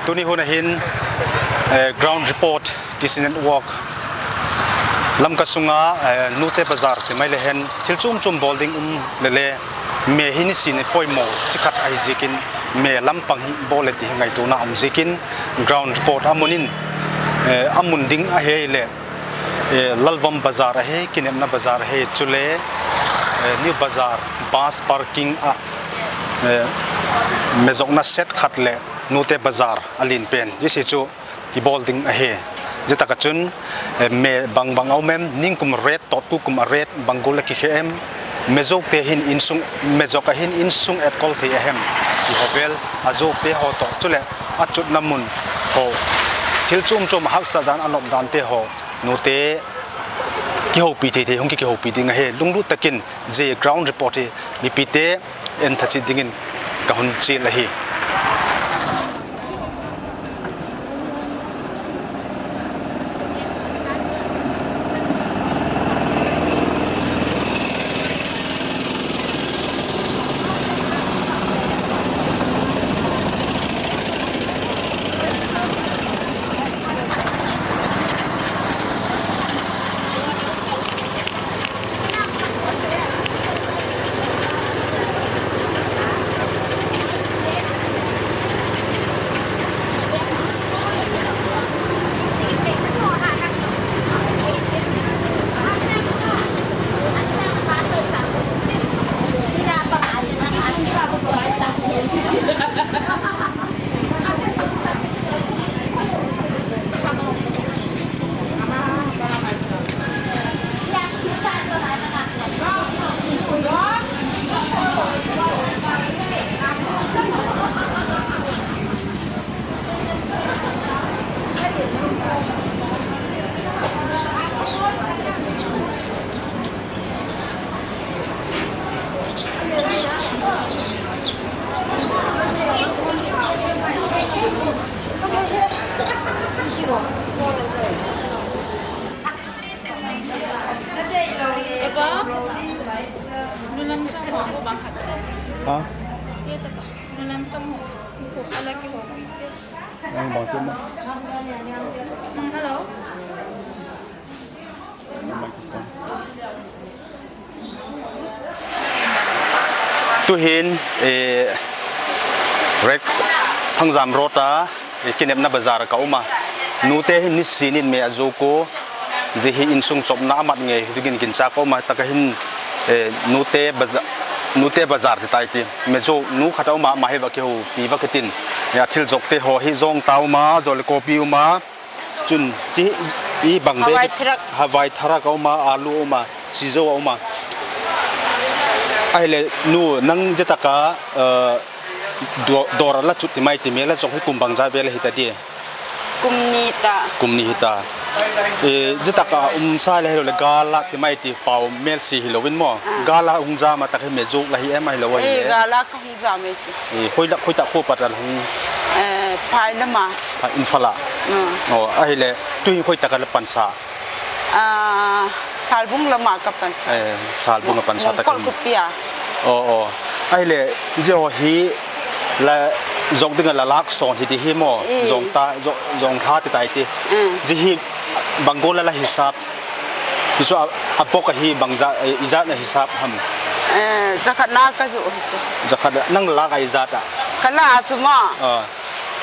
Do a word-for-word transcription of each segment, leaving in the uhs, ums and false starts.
Tuni hun ahin, eh, ground report, T C Network Lamka sunga, eh, Nute Bazar ti mai le hen, thil chom chom bol ding um le le, me hi nisin poimo chi khat ahi ziakin, me lampang hi bol le ti hi ngaituna um ziakin, ground report amun in, eh, amun ding ahi le, eh, Lalvom Bazar ahi, Kinepna Bazar ahi, chule, eh, New Bazar bus parking a, eh, me zokna set khat le Nute Bazar alen pen. Hiche chu kibol ding ahi. Hiche taka chun, eh, me bang bang a um em, ningkum ret toh tukum a ret bang gol a kikhe em, me zok te hin insung, me zok a hin insung etkol thei ahem, ti ho vel, a zok te ho toh, chule a chutna mun ho, thil chom chom a haksa dan a lop dan te ho, nute kihoupi thei thei hung ki, kihoupi ding ahi. Lunglut takin hiche ground report hi mipite entha cheh dingin ka hung chil ahi. Ha? Ang bang chin na. Hello. Tuhin, eh, Red Phangjam Road a, eh, Kinepna Bazar ka um a. Nute hi nisin in me a zok u, hiche hi insung chopna amat ngei hi dingin gincha ka um a, taka hin, eh, Nute Baza-, Nute Bazar ti tai ti. Me zok nu khat a um a, ama hi va kihoupi va kitin. Eh, a thil zok te ho hi zong ta um a, zole kopi um a. Chun, chi, i bang be, Hawai tharak. Hawai tharak a um a, alu a um a, sijo a um a. Ahile, nu, nang hiche taka, eh, do-, dor a la chut ti mai ti me la zong hi kum bang ja vel hita di? Kum ni ta. Kum ni hita. Eh, hiche taka um sa le hilou le gal a ti mai ti pau mel si hilou in mo. Ah. Gal a hung ja ma tak hi me zok la hi em ahilou ahi le. Eh, gal a ka hung ja mai ti. Eh, hoi la, hoi ta kho pat la hung. Eh, phai lama. Phai Imphal a. Mm. Oh, ahile, tuhin hoi taka la pansa. Ah, Salbung lama ka pansa. Eh, Salbung a pansa ta Mongkol kan. Kupi a. Oh, oh. Ahile, hiche ho hi la zong dinga la lak son hi ti hi mo. Eh. Zong ta, zong, zong tha ti tai ti. Mm. Hiche hi bang gol la la hisap. Hichu a, a bok a hi bang ja, eh, ijat na hisap ham. Eh, jakhat na ka ju hi chu. Jakhat na, nang la ka ijat a. Ka la chu mo. Ah.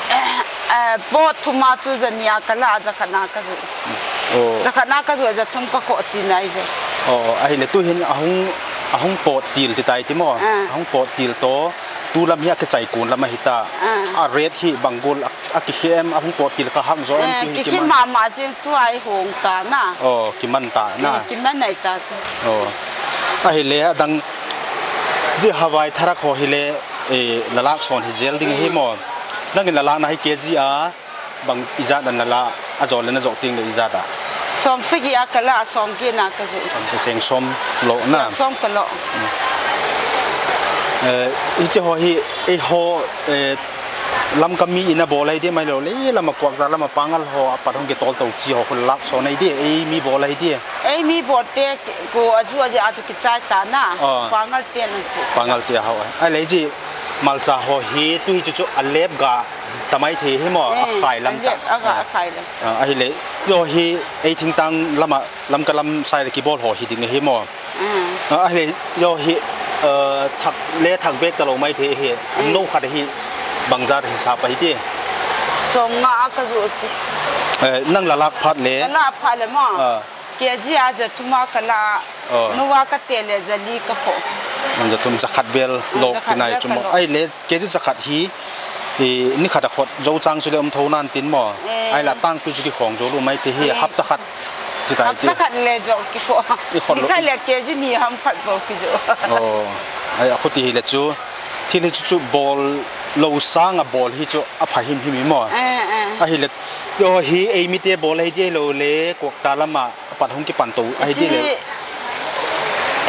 Eh, eh, pot thum a chu jani a ka la, jakhat na ka ju. Oh. Jakhat na ka ju, ja thum ka ko ti nai ve. Oh, ahile tuhin ahung, ahung pot til ti tai ti mo. Ah. Ahung pot til to, tu lam hi a kichai kun lam ahi ta. Ah. A ret hi bang gol a, a kikhe em, ahung pot til ka hak jo em, eh, tu hi kikhe kiman. Mama jeng tu a i hong ta na. Oh, kiman ta na. Eh, kiman nai ta chu. Oh. Ahile adang hiche Hawai tharak ho hile, eh, la lak son hi jel ding hi mo. Mm. Nangin la lakna hi K G a, bang ijat a na la, a jol le na jok ting le ijat a. Som sagi a ka la, som get na ka ju. Som sagi som lo na. Som ka lo. Mm. Eh, hiche ho hi, eiho, eh, Lamka mi in a bol ahi di mai lo le, lama Kwakzar lama Pangal ho, a pat hung kitol to chi ho, khu la lak son ahi di, ei mi bol ahi di. Ei mi bol te, ko a ju a ja a chu kichai ta na. Ah. Pangal te na ko. Pangal te ho. Ahile hiche, Malcha ho hi, tu hi chu chu a lep ga tamai thei hi mo, a khai lam ta. A lep, a ga, a khai lam. Ah, ahile, yo hi, ei thingtang lama, Lamka lam sai le kibol ho hi ding hi mo. Mm. Ah, ahile, yo hi, eh, thak le thak bek ta lo mai thei hi. Mm. No khat hi, bangzat hi sap ahi ti. Som nga a ka ju chi. Eh, nang la lak phat le. La lak phat le mo. Ah. K G a ja thum a ka la, oh, nua ka te le ja li ka kho. Nang ja thum ja khat vel lok kinai chu mo. Ai le K G ja khat hi, i, ni khat a khot jo chang chu le um tho nan tin mo. Eh. Ai la tang tu chu ki khong jo lu mai te hi, eh, hapta khat. Chi tai ti. Hapta khat le jo ki kho. I khot lo. Ni khat le K G ni ham khat bo ki jo. Oh. Ai a khuti hi le chu. Thil hi chu chu bol lo sang a bol hi chu a pha him him hi mo. Eh, eh. Ahile, yo hi ei mi te bol hi ti lo le kok ta lama. Apat hung kipan to, ahi ti le.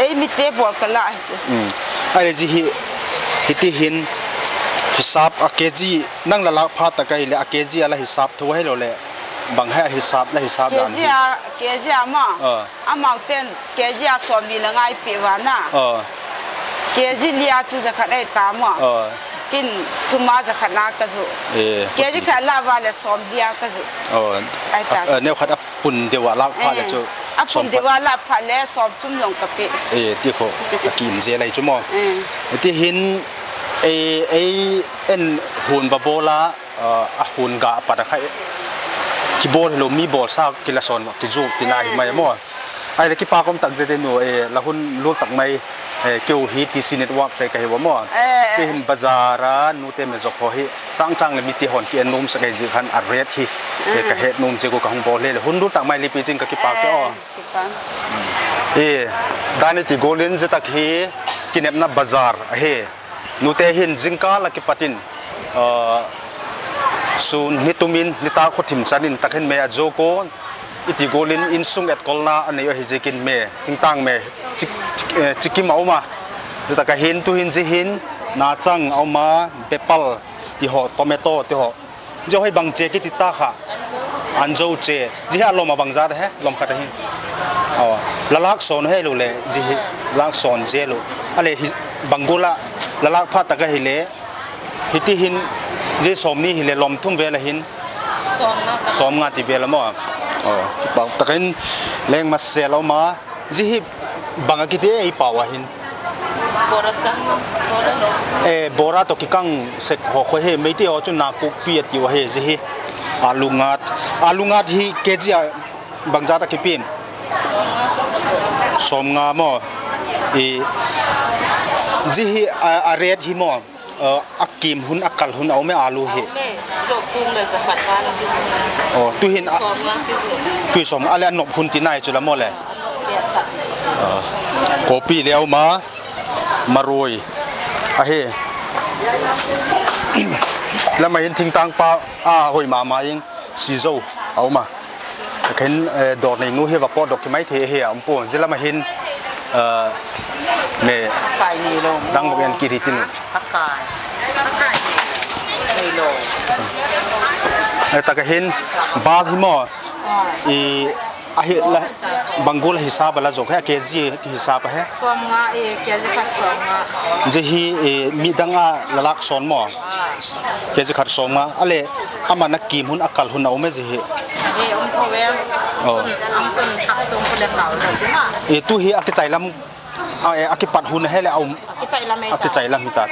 Ei mi te bol ka la hi chu. Hmm. Ahile ji hi, hiti hin, hisap a K G, nang la lak phat ta ka hi le, a K G a la hisap thu hi lo le, bang hi a hisap la hisap dan hi. K G a, K G a ma. Ah. Amau ten, K G a som li la ngai pi va na. Ah. K G li a chu ja khat ai ta ma. Ah. Kin thum a ja khat na ka ju. Eh, K G khat la va le som li a ka ju. Oh. Ai ta. Ah, neu khat a pun deu a lak phat le chu. Eh, a pun deu a lak phat le som thum jong ka pe. Eh, ti kho, a kim je lai chu mo. Eh. Ti hin, eh, ei en hun va bol a, ah, a hun ga a pat a kha, eh, kibol hi lo mi bol sa kila son mo, ki ju ti na hi mai mo. Eh. Ai le kipa kom tak je de nu, eh, la hun lul tak mai, eh, keu hi T C Network te ka hi wa mo. Eh, eh. Ti hin bazar a, nu te me jok ho hi. Chang chang le mi ti hon ki en nom sa ka hi ji khan a rate hi, eh, ka het nom je ko ka hung bol le le. Hun lul tak mai li pi jing ka kipa ke o. Eh, kipa. Eh, dani ti golin je tak hi kinepna bazar ahi. Nu te hin jingkah la kipatin, ah, sun ni tumin ni ta kho thim chanin tak hin me a jo ko. Iti golin insung et kolna a nei u ahi jikin me, thingtang me, chik-, eh, chikim a um a. Chutaka hin, tu hin ji hin, nachang a um a, bepal, ti ho, tomato, ti ho. Ji ho hi bang che kiti ta kha. Anjo che. Ji hi a lom a bang jat he, lom khat a hin. Oh, la lak son he lo le, ji hi lak son je lo. Ale hi bang gula, la lak phat taka hi le, Hiti hin, ji somni hi le lom thum vel a hin. Somnga ka. Somnga ti vel a mo. Oh, bang takin leng ma sel a um a. Ji hi bang a kiti e i pau a hin. Bora chang, bora. Eh, bora to kikang sek ho kho he, Meitei ho chu nakukpi a ti u ahi ji hi. Alu ngat. Alu ngat hi K G a bang jat a kipin. Somnga mo. I, ji hi a, a rate hi mo. Uh, a kim hun, a kal hun, a um e alu hi. A um e, jo kum le ja khat val a kijo. Oh, tu hin a, somnga kijo. Tu somnga, ale a nop hun ti nai chu la mo le. Ah, a nop le a khat. Ah, kopi le a um a, maroi. Ahi. Lama hin thingtang pa, a hoi mama in. Sizo a um a. Khen, eh, dor nei nu hi va potdoh kimai thei hi a um pon. Ji lama hin, eh, me. Kai nei lo. Dang bok en kiri tin. Kai. Kai nei lo. Eh, taka hin, bal hi mo. Ah. I, ahi la, bang gula hisap a la jong, he K G hisap a he. Somnga, eh, K G khat somnga. Ji hi, eh, mi dang a la lak son mo. Ah. K G khat somnga, ale, ama na kim hun, a kal hun a um e ji hi. E, um tho ve. Oh. Tun, ang tun, tak tung ko le kal le ma. E, tu hi a kichai lam, a, e, a kipat hun he le a um. A kichai lam e ta. A kichai lam hi ta.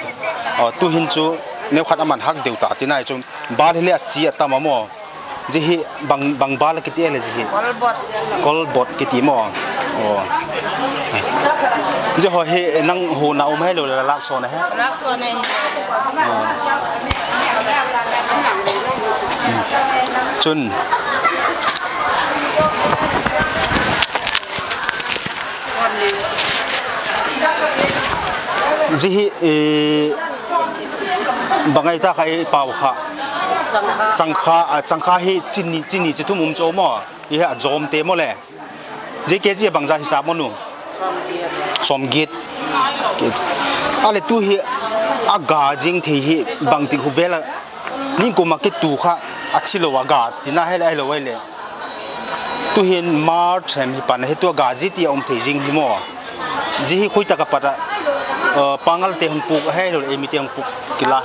Oh, tu hin chu, neu khat aman hak deu ta, ti nai chu, bal hi le a chi a tam a mo. Ji hi bang, bang bal kiti le ji hi. Kolbot. Kolbot kiti mo. Oh. Ji ho hi nang hu na um he lo la lak son he. Lak son he. Oh. Chun. Ji hi, eh, bang ai ta kha i pau kha. Changkha. Changkha, ah, changkha hi chini, chini chi thum um cho mo. I ha jom te mo le. Ji K G bang ja hisap mo nu. Somget. Ale tu hi a ga jing thei hi bang ti khu vela. Ning kuma kitu kha a chi lo a ga ti na he le, he lo le. Tu hin March hem hi pan hi tu a ga ji ti a um thei jing hi mo. Ji hi khuitaka pat a, uh, Pangal te hung puk, ahilou le eimi te hung puk kila.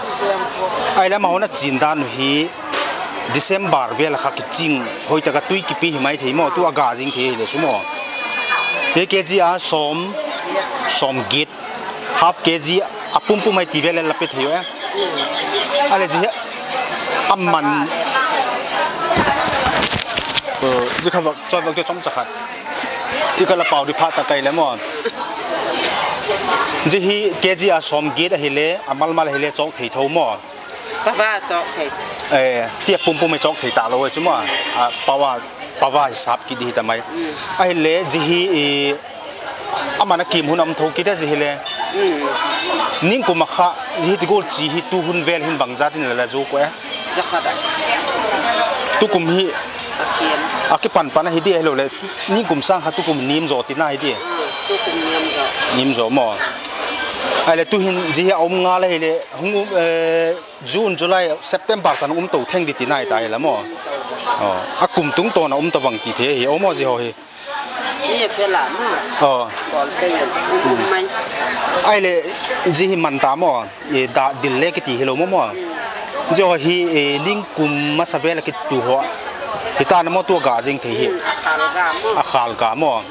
Ahile amahon achin dan u hi December vel a kha kiching, hoitaka tui kipe hi mai thei mo, tu aga jing thei hile chu mo. Hi K G a som, som get, half K G a pumpum hi ti vel a la pe thei u e. Ahile ji hi aman, uh, ji kha vak, choi vak te chomcha khat. Ti ka la pau di phat ta kai le mo. Ji hi K G a som get ahile, amalmal ahile chok thei tho mo. Pava chok thei. Eh, ti a pumpum hi chok thei talou chu mo. A pava, pava hisap kit di hi ta mai. Mm. Ahile, ji hi, eh, aman akim hun aum tho kit e ji hile. Mm. Ningkum a kha, ji hi ti gol chi hi tu hun vel hin bang jat in la la ju ko e. Jakhat a. Tukum hi. Akim. Akipan pan ahi di ahilou le. Ningkum sang kha tukum nim jo tina hi di. Mm, tukum nim jo. Nim jo mo. Ahile tu hin ji hi aum ngal ahile hung um, eh, June, July, September chan um to theng di tina hi ta hile mo. Oh, akum tung to na um to bang ti thei hi, o mo ji ho hi. Ni a phela mo. Oh. Bol pe yan. Um mai. Ahile ji hi man ta mo. E da dil le kiti hilou mo mo. Ji ho hi, e, ningkum masa vel a kitu ho. Hita na mo tu ga jing thei hi. Mm, akhal ga mo. Akhal ga mo.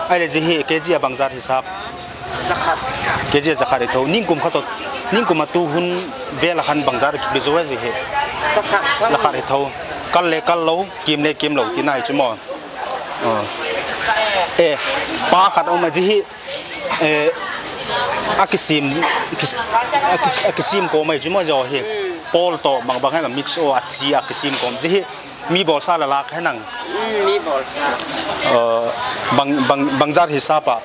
Ahile ji hi K G a bang jat hisap. Jakhat. K G a jakhat hi tho. Ningkum khat to. Ningkum a tu hun vel a khan bang jat kipe jo e ji hi. Jakhat. Jakhat hi tho. Kal le kal lou, kim le kim lou tina hi chu mo. Oh. Eh, pa khat um a ji hi, eh, akisim, kis-, aki-, akisim ko mai chu mo jo hi. Mm. Pol to bang bang hi mix o achi akisim ko. Ji hi mi bolsa la lak he nang. Mm, mi bolsa. Eh, bang, bang, bang jat hisap a.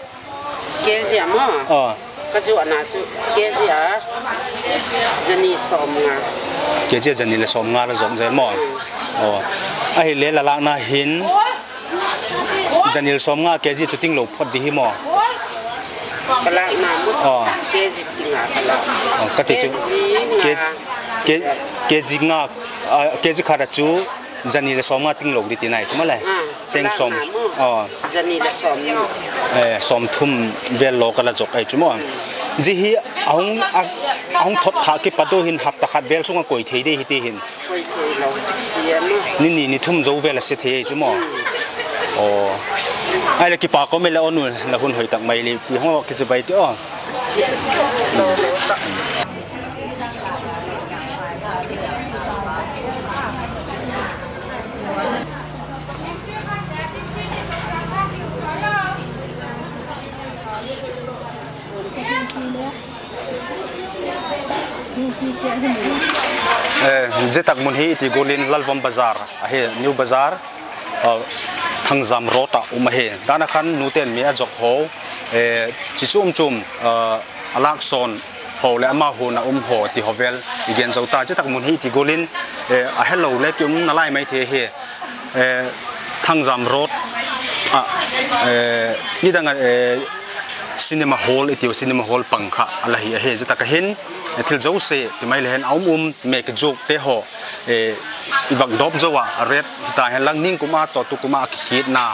K G a mo. Oh. Ka ju ana chu K G a jani som nga. K G a jani le som nga la jong je mo. Mm. Oh. Ahile la lakna hin jani le som nga K G chu ting lou phot di hi mo. Ka lakna mo. Oh. K G ting a ka lak. Oh, ka ti chu. K G nga. K-, K-, K G nga, ah, K G khat a chu jani le som nga ting lou di tina hi chu mo le. Ah, seng som. Lakna mo. Oh. Jani le som nga. Eh, som thum vel lou ka la jok ahi chu mo. Mm. Ji hi ahung, a, ahung thot tha kipat u hin hapta khat vel sunga koi thei di hi ti hin. Koi thei lou, sia mo. Ni ni ni thum jo vel a se thei ahi chu mo. Mm. Oh. Ahile kipa ko me le o nu la hun hoi tak mai le ti ho kichi bai ti o. Lou lou ta. Eh, jitak mun hi iti golin Lalvom Bazar, ahi New Bazar, ah, Thangjam Road a um ahi. Dana khan nuten mi ajok ho, eh, chi chum chum, ah, alakson ho le ama huna um ho ti ho vel i gen jou ta. Jitak mun hi iti golin, eh, ahelou le ki um nalai mai thei hi. Eh, Thangjam Road a, eh, nidang a, eh, cinema hall, itiu cinema hall pang kha ala hi ahi. Jitak a hin, eh, thil jouse ti mai le hen aum um me kijuk te ho, eh, i vak dop jou a, a ret ta hen lang ningkum a to tukum a akikit na,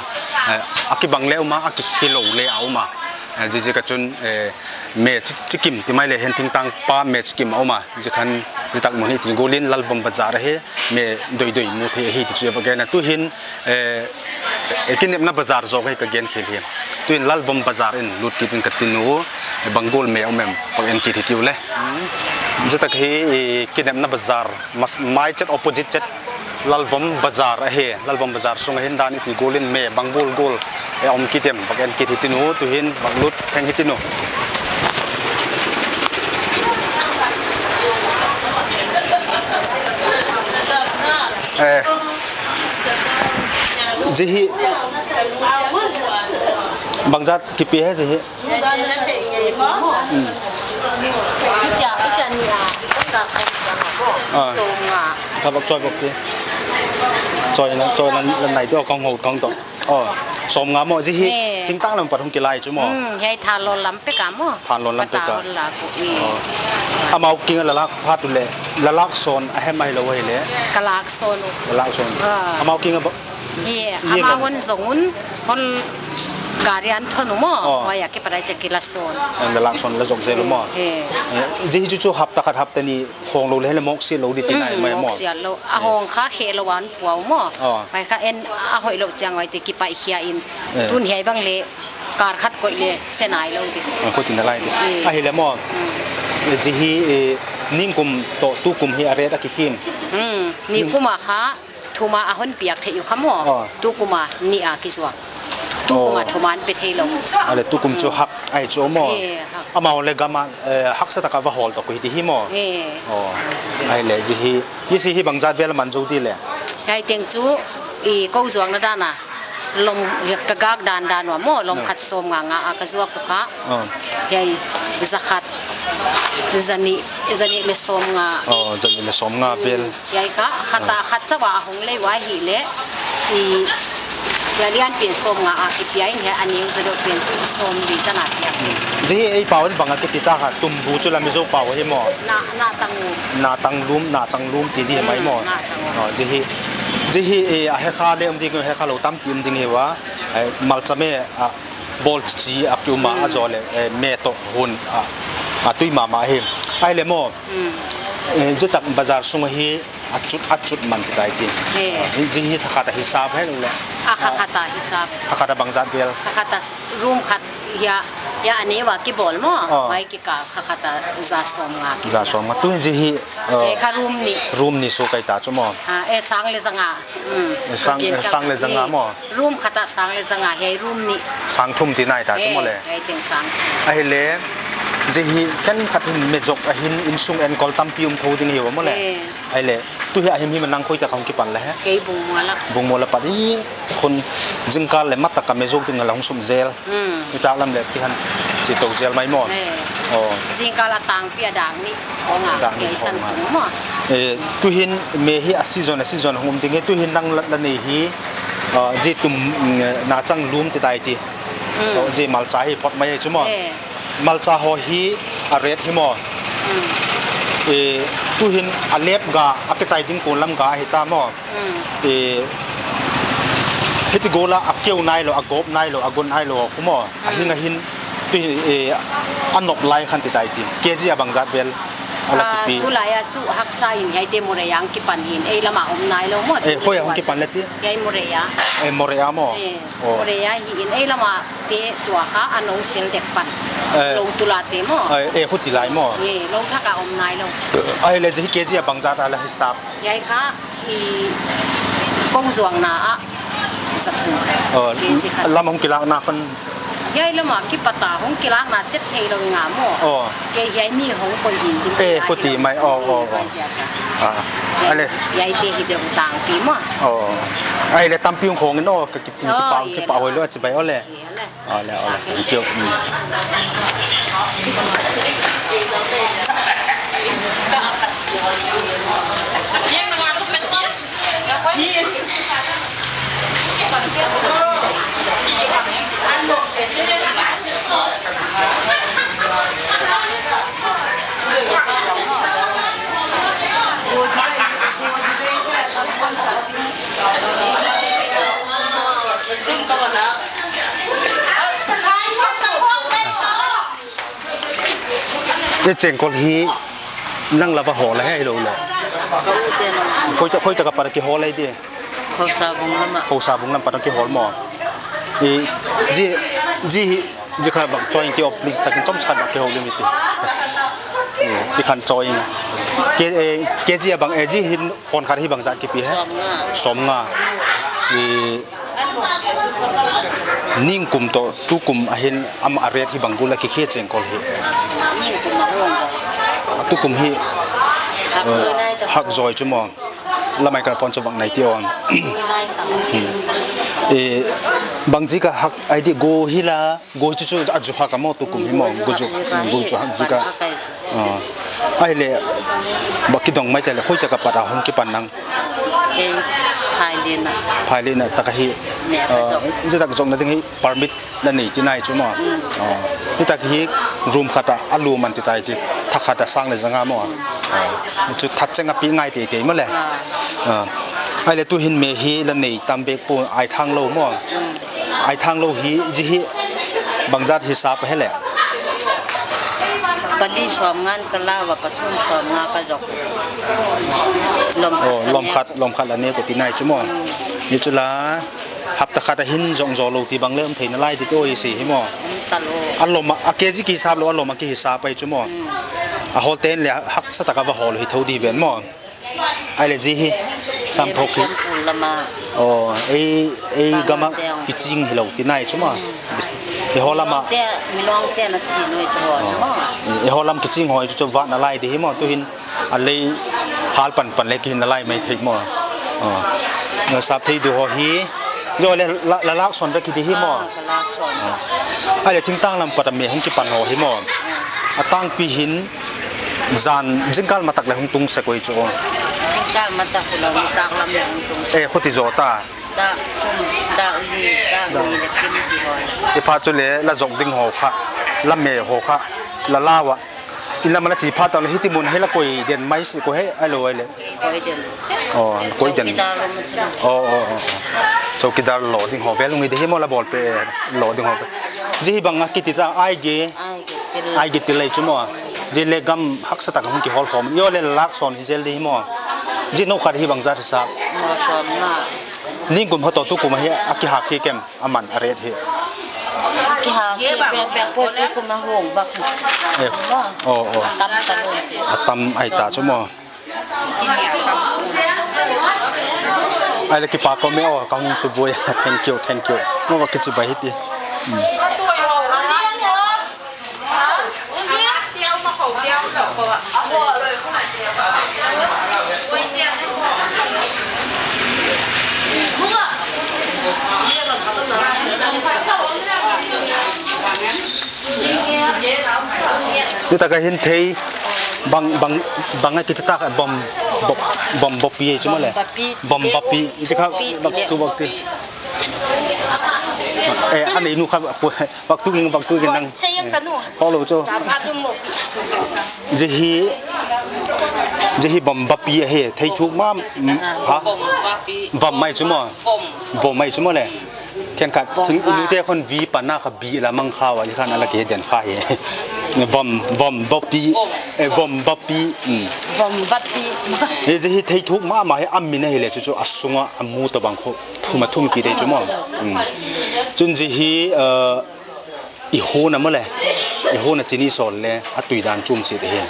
eh, akibang le um a, akikilou le aum a. Eh, jiji ka chun, eh, me chi-, chikim ti mai le hen thingtang pa me chikim aum a. Ji khan, jitak mun hi iti golin Lalvom Bazar ahi, me doi doi mu thei ahi ti chu va gen a. Tu hin, eh, eh, kinepna bazar jong hi ka gen khel hi. Tu hin Lalvom Bazar in lut kit in ka tin u, eh, bang gol me um em, pak en kit hi tiu le. Jitak hi, eh, kinepna bazar, mas-, mai chet opposite chet Lalvom Bazar ahi. Lalvom Bazar sung ahin dan iti golin me bang gol gol, eh, um kit em, pak en kit hi tin u, tu hin bang lut theng hi tin u. Eh. Ji hi. Bang jat kipe he ji hi. Hmm. Icha, icha ni a, icha ni a, ah. Som nga. Ka vak choi vak ti. Choi na, choi na, na nai to kong ho kong to. Oh, som nga mo ji hi. Eh. Thingtang lam pat hung kilai chu mo. Hmm, hei Thanlon lam pek a mo. Thanlon lam pek a. Patahon la ku i. Oh. Amau kinga la lak phat u le, la lakson ahem ahilou ahile. Ka lakson u. La lakson. Ah. Amau kinga ba, Ye, ye amau bang. Hon jong un, hon Gari an thon u mo. Oh. Wai a kipat a che kila son. An la son la jok jel u mo. He. Eh, jeh hi chu chu hapta khat hapta ni hong lou le, le mok si lou di ti nai mai mo. Mok si lou. A hong kha khe lou an puau mo. Oh. Wai kha en a hoi lou chiang wai te kipai khia in. Eh. Tun hi bang le kar khat koi le se nai lou di. Ah, ko tin da lai di. Eh. Ahile mo. Hmm. Eh, jeh hi, eh, ningkum to tukum hi a rate a kikhin. Hmm. Nikum a kha Thuma ahon piak thei u kha mo. Oh. Tukuma ni a kijuak. Tukuma thuma an pe thei lou. Ale tukum chu hak ahi chu mo. Eh, hak. Amau le gam a, eh, haksa taka va hol to kui ti hi mo. Eh. Oh. Ahile jeh hi, jeh hi bang jat vel man jou ti le. Hiai teng chu i ko juak na dan a. Lom ka gak dan dan u mo, lom khat som nga nga a ka juak u kha. Oh. Hiai za khat, za ni, za ni le som nga. Oh, za ni le som nga vel. Hiai kha, khat a, khat chauh a hong lei uva ahile, i, hiai lian pen som nga a kipia in hiai a neu za deuh pen chu som li tan a pia. Jeh hi ei pau in bang a kiti ta kha, tumbu chu la Mizo pau hi mo. Na, na tang lum. Na tang lum, na chang lum ti di mai mo. Na tang lum. Oh, jeh hi, jeh hi, eh, a hekha le um ding, hekha lou tampi um ding hi uva. Eh, malcha me, a, bol chi a ki um a, a jo le, eh, me to hun, a, a tui mama hi. Ahile mo, eh, jeh tak bazar sung hi, Achut, achut man ti tai ti. He. Ah, jeh hi thakhat a hisap hen le. A, thakhat a hisap. Thakhat a bang jat vel. Thakhat a s-, room khat hia, hia a neu a kibol mo. Oh. Mai kikal thakhat a za som nga ki. Za som nga. Tun jeh hi, eh, eh, kha room ni. Room ni so kai ta chu mo. Ah, eh, sang le za nga. Hmm. Eh, sang, eh, sang le za nga mo. Room khat a sang le za nga, hiai room ni. Sang thum ti nai ta chu mo le. Eh, hiai teng sang thum. Ahile, jeh hi khenkhat hin me jok a hin insung enkol tampi um tho ding hi uva mo le. Eh. Ahile, tu hi a himhim a nang koi tak a hung kipan le he? Kei Bungmual a. Bungmual a pat hi, khun jingkal le mat tak a me jok ding a la hung sum jel. Hmm. Nitak lam le ti khan che to jel mai mo. Eh. Oh. Jingkal a tangpi a dak ni. Ong a, dak ni kei san tung mo. Eh, tu hin me hi a season, a season hung um ding hi, tu hin nang la, la nei hi, ah, jeh tum, mm, na chang lum ti tai ti. Hmm. Oh, jeh malcha hi phot mai chu mo. Eh. Malcha ho hi a rate hi mo. Hmm. Eh, tu hin a lep ga, a kichai ding kon lam ga ahi ta mo. Hmm. Eh, hiti gol a, a keu nai lou, a gop nai lou, a gon nai lou, khu mo. A hing a hin, tu hin, eh, a nop lai khan ti tai ti. K G a bang jat vel a la kipe. Ah, tulai a chu haksa in hiai te Moreh a kipan hin, ei lam a um nai lou mo. Eh, hoi a hung kipan le ti. Hiai Moreh a. Eh, Moreh a mo. Eh. Oh. Moreh a hi in ei lam a te tua kha a nou sel dek pan. Eh. Lou tula te mo. Eh, eh, khuti lai mo. Eh, lou thak a um nai lou. Ahile jeh hi K G a bang jat a la hisap. Hiai kha i ko juak na a za thum. Oh, K G khat. Lam hung kilak na khan. Hiai lam a kipat a hung kilak na chet thei lou nga mo. Oh. Kei hiai ni hung koi hin jing. Eh, khuti mai. Oh, oh, oh. Ah. Ahile. Hiai te hi deuh tangpi mo. Oh. Ahile tampi hung khong in o. Kipa, kipa hoi lou a chibai o le. Ole, ole. Thank you. Mm. Ei chengkol hi nang la va hol a he hilou le. Koi ta, koi ta ka pat a kihol a hi di. Khosabung lam a. Khosabung lam pat a kihol mo. I, ji, ji hi, ji kha bang choi ti o please takin chom khat bang kihol mi ti. I, ti khan choi. Ke, eh, K G a bang, eh, ji hin Phone khat hi bang jat kipe he? Som nga. Som nga. I, ningkum toh tukum a hin ama a rate hi bang gol a kikhe chengkol hi. Ningkum a hong. Tukum hi, hak, eh, joi nai ta. Hak joi chu mo. Lamai kal pon chu bang nai ti on. Nai ta. Hmm. I, bang ji ka hak ai di go hi la. Go chu chu a ju hak a mo tukum hi mo, go ju, go ju hak ji ka. Ah. Ahile, ba kidong mai tale, hoi ta ka pat a hung kipan nang. Kei, phai le na. Phai le na, taka hi. Ne, ah, ka jong. Ji tak jong na ding hi permit na nei ti nai chu mo. Mm. Ah. Hi tak hi room khat a, a lu man ti tai ti, thak khat a sang le za nga mo. Mm. Ah. Chu that cheng a pi ngai te te mo le. Ah. Ah. Ahile tu hin me hi la nei tam bek po ai thang lou mo. Mm. Aithang lou hi, ji hi, bang jat hisap ahile. Pali som ngan ka la va, pathum som nga ka jok. Lom khat Oh, ka lom ne. khat, lom khat la ne ko ti nai chu mo. Hmm. Ni chu la, hapta khat a hin jong jo lou ti bang le um thei nalai ti to hi si hi mo. Um ta lou. A lom a, a K G ki hisap lou, a lom a ki hisap ai chu mo. Hmm. A hol ten le haksa taka va hol hi tho di ven mo. Ahile ji hi, Sampho ki. Sampho lama. Oh, ei, ei Banga gama teng. Kiching hilou ti nai chu mo. Hmm. Bis-, eiho lama. Milong te, Milong te na thi noi chu ho Oh. mo. Eiho lam kiching hoi chu chu vat nalai di hi mo. Tu hin a lei hal pan pan le kihin nalai mai thei mo. Oh. Na sap thei du ho hi. Jo le la, la lak son ta ki di hi mo. Ah, ka lak son. Oh. Ahile thingtang lam pat a mi hung kipan ho hi mo. Hmm. A tangpi hin Jan, jingkal matak le hung tung sek oi chu. Jingkal matak le hung tak lam le hung tung sek. Eh, khuti jo ta. Da, sum, da, li, da, Da. li le kim ti ho. I pha chu le la jok ding ho kha, la me ho kha, la lawa. I lam la chi pha ta le hiti mun he la koi den mai si ko he, ai lo ai le. Koi den. Oh, koi den. Chowkidar lo ma chu. Oh, oh, oh, oh. Chowkidar lo ding ho, ve lungi de hi mo la bol pe lo ding ho. Ji hi bang a kiti ta, ai ge. Ai. Ai, giti lei chu mo. Ji le gam haksa tak hung kihol khom. Jo le lak son hi jel di hi mo. Ji no khat hi bang jat hisap. Mo som na. Ning kum ha to tu kum hi a kihak hi kem aman a ret hi. Kihak hi pe pe ko tu kum a hung bak. Eh. Mo. Oh, oh. Tam ta lo. A tam ai ta chu mo. Ai le kipa ko me o, ka hung suboi. Thank you, thank you. Mo ba kichi bai hiti. Hmm. Ti taka hin thei bang, bang, bang a kiti taka bom, bom, bom bopi chu mo le. Bom bapi. Bom bapi. Ti kha Bopi, bak ti tu bak ti. Eh, ani nu kha, bak tu ging, bak tu ging nang. Che yang ka nu. Ho lo chu. Ka ba tu mo. Ji hi, ji hi bom bapi ahi, thei thuk ma, ha? Bom bapi. Bom mai chu mo. Bom. Bom mai chu mo le. Khenkhat, Vom thing va. Inu te khon vi pana kha bi la mang kha wa, khan ala ke den kha hi. Vom, vom bapi, Vom. Eh, vom bapi, mm. Vom bapi. Eh, ji hi thei thuk ma ma hi, a min ahi le chu chu a sunga a mu to bang kho, thum a thum ki dei chu mo. Mm. Chun ji hi, eh, i hona mo le, i hona chini sol le, a tui dan chum si te hi.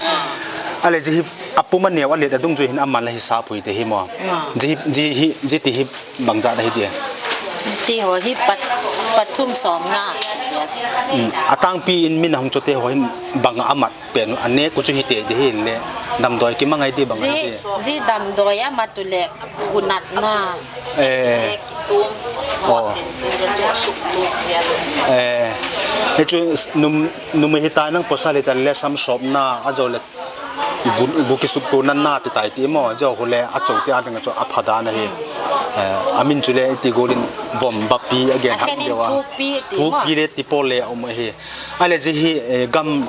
A le ji hi, a pum a neo a let a dung chu hin a man la hi sa pui te hi mo. Mm. Ji hi, ji hi, ji ti hi, Bang jat ahi dia. Ti ho hi pat, pathum som nga. Mm. A tangpi in min ahung chote ho hin bang amat pen, ane ku chu hite di hin le damdoi kimang ai ti bang Ji, ai ti. Ji damdoi amat u le hunat na. Eh. Kitum. Oh. Tin, tin, tin, tin, suk tu, ya. Eh. Hichu num, num hita nang pasal hita le sam sop na, ajo le Bu, bu kisuk tu nan na ti tai ti mo, jo hule a chou ti a ding a chu a pha dan ahi. Eh, a min chu le ti golin vom bapi again hak deu a. Thupi ti mo. Thupi le ti po le um ahi. A le ji hi, eh, gam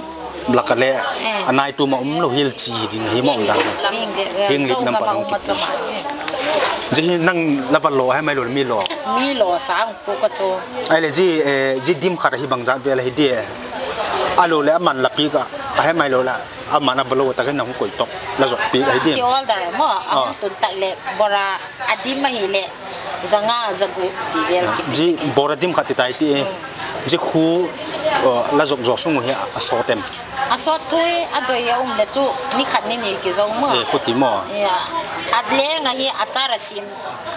laka le, eh, a nai tu ma um lo hil chi ding hi mo um dan. Hing le, hing le so nam gam pa a um hung ma ki. Chama. Ji hi nang la va lo hai mai lo mi lo. Mi lo sang pu ka chu. A le ji, eh, ji dim khat hi bang jat vel hi di. A lo le a man la pi ka. A hai mai lo la. Aman a bolo ta khen na hung koi tok. La jok pi ai din. Ki order mo, a hung tun tak le, bora a dim ahi le, zanga, zagu, ti vel ki pi. Ji, bora dim khat ti tai ti e. Hmm. Ji khu, uh, la jok jok sung hi a sot em. A sot thui, a doi a um le chu, ni khat ni ni ki jong mo. Eh, khu ti mo. Ya. A leng ahi, a char a sim.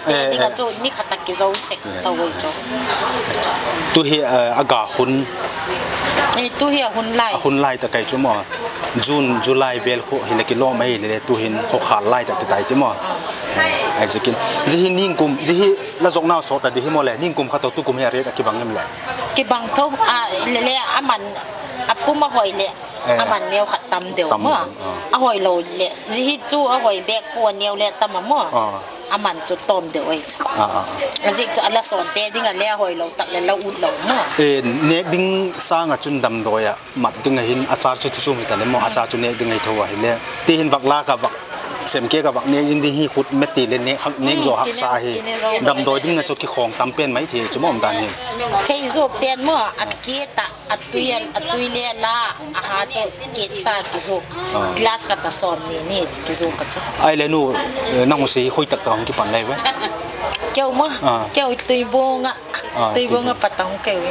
Eh, eh. Ding a chu ni khat a kijo sek tawoi chu. Tu hi, eh, a ga hun. Eh, tu hi a hun lai. A hun lai ta kai chu mo. June, July vel khu hi le kilom mai le tu hin kho khal lai ta tai ti mo. Eh, ai jikin. Ji hi ningkum, ji hi la jok nau so ta di hi mo le. Ningkum khat to tu kum hi a ret a kibang em le. Kibang tho, a le le a man a pum a hoi le. Eh. A man neo khat tam deu mo. Tam deu, ah. A hoi lo le. Ji hi chu a hoi bek pu a neo le tam a mo. Ah. A man chu tom deu ai chu. Ah, ah. A jik chu a la son te ding a le a hoi lo tak le la ut lo mo. Eh, nek ding sang a chun damdoi a mat ding a hin a char chu tu chu mi ta le mo. A char chu nek ding ai tho a hi le. Ti hin vak la ka vak. Semkeh ka vak nek jing ding hi khut meti le nek, nek jo haksa hi. Damdoi ding na chu kikhong tam pen mai thei chu mong dan hi. Thei jok ten mo, a ke ta, a tui a, a tui le la, a ha chu ke sa kijok. Glass ka ta som ni ni kijok ka chu. Ai le nu, eh, nang u se khoi tak ta hung kipan lai ve. Keu mo, keu tui bonga. Tui bonga patang keu.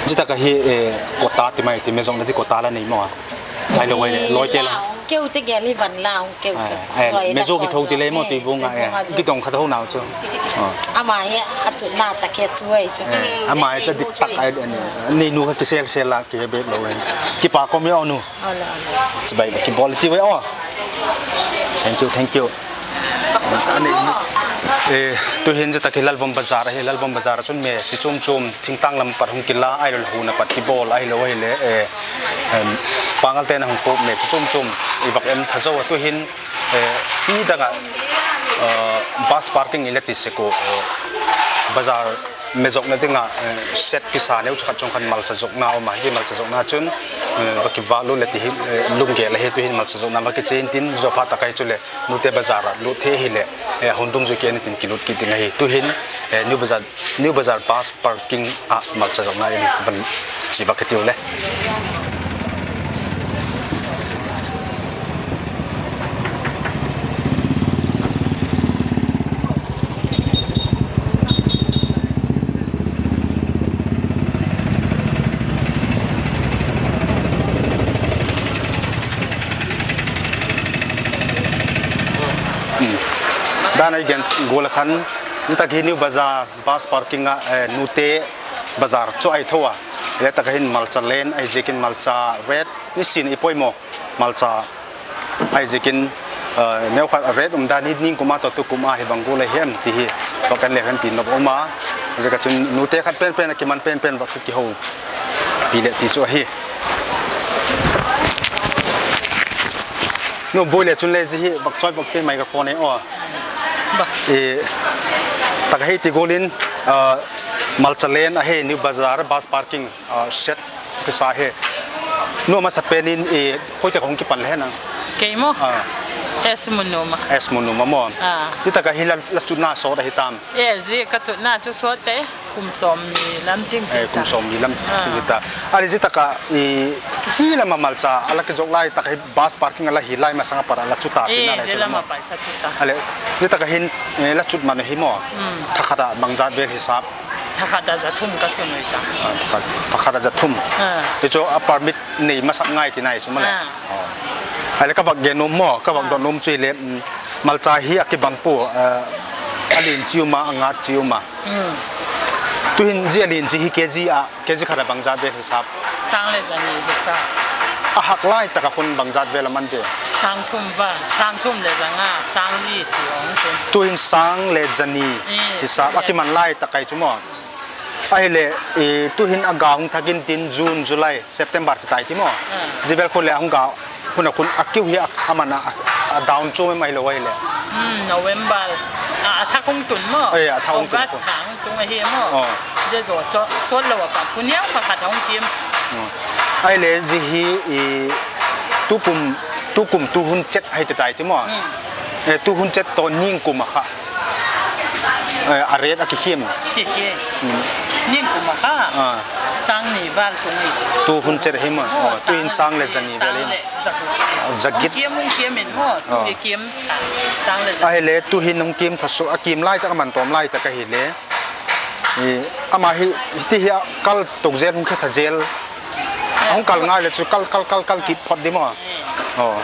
Jita ka hi, eh, kota ti mai ti me jong na ti kota la nei mo. Ai lo le, loi te la. Keu te gel hi van la, keu te. Ai, me jo ki thou ti le mo tui bonga, eh. Ki tong kha thou nau chu. Ama hi a chu na ta ke chu ai chu. Ama hi cha dik tak ai ni. Ni nu ka ki sel sel la ki he be lo ai. Ki pa ko mi o nu. Ala, ala. Chibai ki bol ti we o. Thank you, thank you. Ani, eh, tu hin jita ki Lalvom Bazar hi, Lalvom Bazar chun me chi chum chum, thingtang lam pat hung kila, ai lo hu na pat ki bol, ai lo hi le, eh, em, pangal te na hung pop me chi chum chum, i vak em tha jo tu hin, eh, i danga, eh, bus parking i le ti se ko, eh, bazar me jokna dinga, eh, set kisa neu chu khat chung khan malcha jokna um a, ji malcha jokna chun, eh, va ki va lu le ti hi, eh, lunggel a hi tu hin malcha jokna va ki chen tin jo pha ta kai chu le. Nute Bazar a lut thei hi le, eh, hon dungjuiya kei ni tin kilut kit ding ahi. Tu hin, eh, New Bazar, New Bazar bus parking a malcha jokna in van chi va kiti u le. Hmm. Dan a i gen gol a khan, jita ki New Bazar bus parking a, eh, Nute Bazar chu ai tho a. Le ta ka hin malcha len, ai je kin malcha red, ni sin i poimo, malcha ai je kin, eh, neu khat red um dan hi ning kum a to tu kum a hi bang gol a hem ti hi, va kan le hen ti nop um a. Je ka chun Nute khat pen pen a ki man pen pen va ki ho. Pi le ti chu ahi. Nu boi le chun le ji hi bak choi bak te microphone e o. Bak. E, tak a hi ti gol in, ah, malcha len ahi New Bazar bus parking, ah, set kisa hi. Nu masa pen in, e, khoi te hung kipan le na. Kei mo? Ah. Es Munuma. Es Munuma mo. Ah. Ti tak a hi la, la chutna sot ahi tam. E, ji ka chutna chu sot te. Kum som ni lam ting. Eh, kum som ni lam ting ta. Ali ji taka, i, hi lama malcha, ala kijok lai taka hi bus parking ala hi lai masanga para la chuta ti na lai chu lama pai ka chuta. Ale, ji taka hin, eh, la chut man hi mo. Hmm. Tha khat a bang jat vel hisap. Tha khat a ja thum ka sun noi ta. Ah, tha khat, tha khat a ja thum. Ah. Ti chu a permit nei masap ngai ti nai chu mala. Ah. Oh. Ale ka bak gen nom mo, ka bak don nom chu le, mm, malcha hi a kibang pu, eh, a lin chi uma, a ngat chi uma. Hmm. Tu hin ji a lin chi hi K G a, K G khat a bang jat vel hisap. Sang le jani hisap. A hak lai taka khun bang jat vel a man de. Sang thum va, sang thum le janga, sang li ti ong tu. Tu hin sang le jani hisap, a kiman lai takai chu mo. Ahile, i, tu hin a ga hung thak in tin June, July, September ti tai ti mo. Ah. Ji vel khun le a hung ga Hun a khun a kiu hi a, a man a, a, a down chu mai mai lo ai le. Hmm, November. A, a thak hung tun mo. Eh, a thak hung tun. August thak hung tun ahi mo. Oh. Je jo cho, sot lo a pa. Kun yau kha kha thak hung kim. Oh. Ai le ji hi i tukum, tukum tu hun chet hai te tai ti mo. Hmm. Eh, tu hun chet to ning kum a kha. Eh, a rate a kikhim. Kikhim. Hmm. Ning kum a kha. Ah. Sang ni val tung ni. Tu hun chet hi mo. Oh, oh, tu in sang le jani val hi. Jagit. Hung kiam, hung kiam in mo, tu hi kiam tha, sang le jang. Ahile, tu hin hung kiam tha su, a kiam lai tak, a man tom lai tak ahile. I, ama hi, hiti hi a kal tok jel, hung khe tha jel. Hung kal ngai le chu kal, kal, kal, kal kit phot di mo. Oh.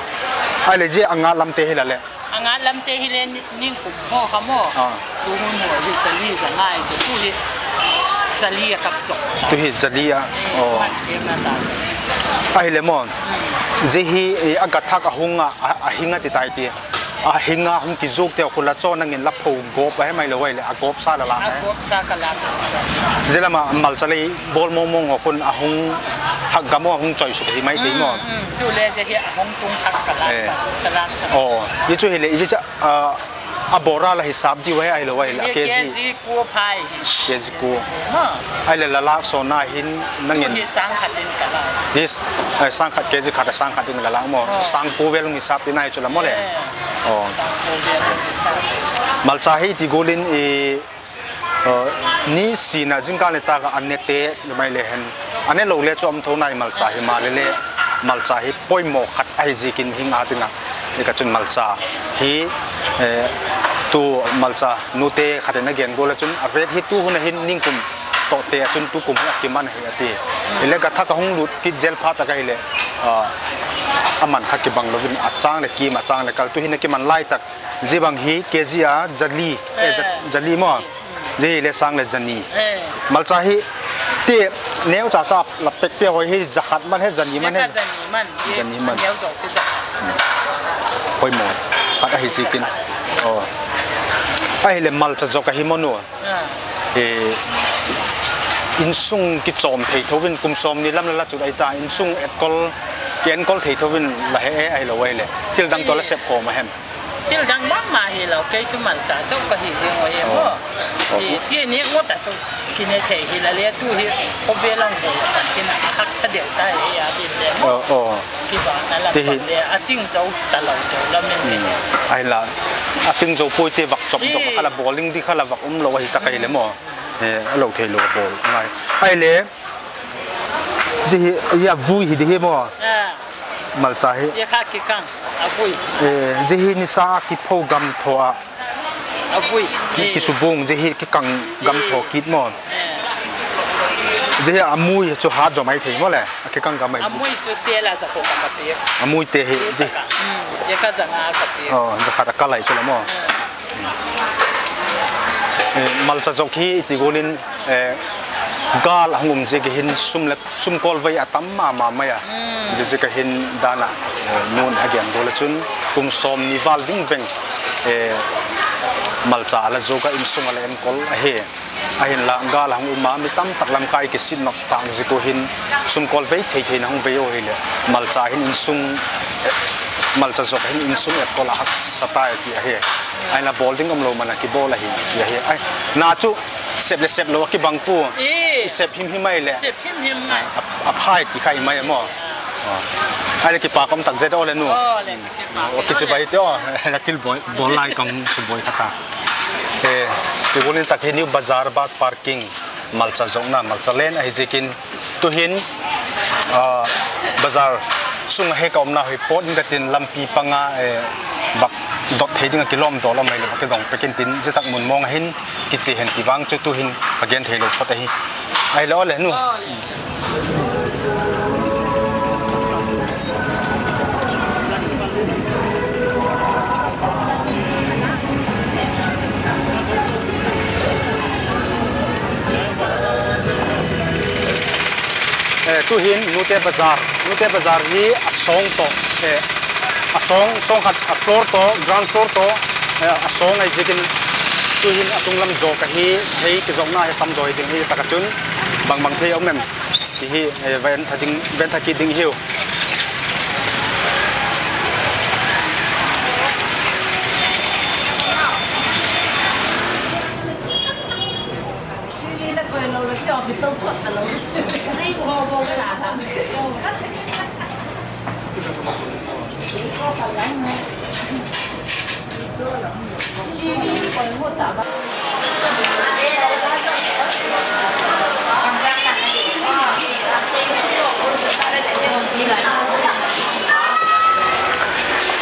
Ahile, ji a nga lam te hi la le. A nga lam te hi le ni, ning kum ho kha mo. Ah. Tu hun ho hi jali ja ngai chu tu hi jali a kap chok. Tu hi jali a. Hmm, oh. Man ke na ta chu. Ahile mo. Hmm. Ji hi, eh, a ga thak a hung a, a, a hing a ti tai ti. A hing a hung kijuk te khu la chon nangin la pho gop a he mai lo ai le a gop sa la la. A gop sa ka la ka. Ji lama malcha lei bol mong mong o khun a hung hak gam o hung choi suk hi mai ti mo. Hmm, hmm. Tu le ji hi a hung tung thak ka la ka, ka la ka. Oh, ji chu hi le, ji cha, ah, A bora la hisap diu ahi, ahilou ahile, a K G. K G ko phai hi. K G ko. K G ko, ha. Ahile la lak son na hin nangin. Tu hi sang khat in ka la. Hi s-, eh, sang khat K G khat, sang khat in la lak mo. Oh. Sang ko vel hung hisap in ahi chu la mo le. Eh. Oh. Sang ko vel hung hisap. Malcha hi ti golin i, eh, ni sina jingkah le tah a ane te, le mai le hen. Ane lou le chu um tho nai malcha hi ma le le. Malcha hi poimo khat ahi jikin hing a tinga. Ika chun malcha hi, eh, tu malcha nute khat in agen gol a chun a rate hi tu hun a hin ningkum toh te a chun tu kum hi akiman ahi ati. Ile ka thak a hung lut kit jel phat a ka ile, ah, aman kha kibang louvin a chang le kim a chang le kal tu hin akiman lai tak. Ji bang hi K G a jali, eh, ja-, jali mo. Ji le sang le jani. Eh. Malcha hi ti neo cha cha la pek pe hoi hi jakhat man he jani man he. Jakhat jani man. Jani man. Neo jo ti jakhat. Hoi mo. Khat ahi jikin. Oh. Ahile malcha jok ahi mo nu. Ah. Eh, insung kichom thei thovin kum som ni lam la la chu ai ta insung etkol ki enkol thei thovin la he e ahilou ahile. Thil dang to la sep khom a hem. Thil dang mama hilou, kei chu malcha chu ka hi jing u ahi mo. Oh. Ti, ti ni ngo ta chu kine thei hi la le tu hi ko be lang ko ya kan kin a hak sa deu ta hi ya ti le mo. Oh, oh. Ki ba na la ti hi. Kon le a ting chou ta lou chou la men ke. Hmm. Ai la. A ting chou poi te vak chop dok khala bowling di khala vak um lou ahi ta kai le mo. Hmm. Eh, a lou thei lou bol. Ngai. Ai le. Ji hi, ya vui hi di hi mo. Ah. Malcha hi. Ye kha kikang, a vui. Eh, ji hi nisa a kipho gam tho a. A vui. Ki, eh, kisubung, ji hi kikang gam tho kit mo. Eh. Ji hi a mui chu hat jo mai thei mo le. A kikang gam mai. A mui chu sela ja ko ka pe. A mui te hi, ji. Hmm, ye ka ja nga ka pe. Oh, ja kha ta ka lai chu le mo. Hmm. Eh, malcha jok hi ti golin, eh, gal a hung um ji ki hin sum le Sum kol vei a tam mama mai a. Hmm. Jessica hin dana, eh, nun a gen gol a chun kum som ni val ding veng, eh, malcha a la jok a insung a la enkol ahi. Ahin la gal a hung um a mi tam tak lam kai kisin nok tang jiko hin sum kol vei thei thei na hung vei o hile. Malcha hin insung, eh, malcha jok hin insung etkol a haksa tai ti ahi. Ahin la bol ding um lou man a kibol ahi ti ahi. Ai, na chu sep le sep lou a kibang pu. Eh. Sep him him ai le. Sep Him him ngai. A, a phai ti khai mai mo. Ah. Ai le kipa kom tak jet o le nu. Oh, le kipa. O kichi bai te o. La til boi, bol lai kong su boi kata. Eh, ti golin tak hi New Bazar bus parking. Malcha jokna, malcha len ahi jikin. Tu hin, ah, bazar sung a he ka umna hoi pot in ka tin lampi panga, eh, vak dot thei ding a kilom dol om mai le vak kidong pekin tin, jitak mun mong a hin, Kiche hen ti vang chu tu hin ka gen thei lou phot ahi. Ai le o le nu. Eh, tu hin Nute Bazar, Nute Bazar hi a song to, eh, a song, song khat a floor to, ground floor to, eh, a song ai jikin tu hin a chunglam jo ka hi, hei kijokna hi tam jo hi ding hi taka chun, bang bang thei om em, ti hi, eh, ven tha ding, ven tha kit ding hiu.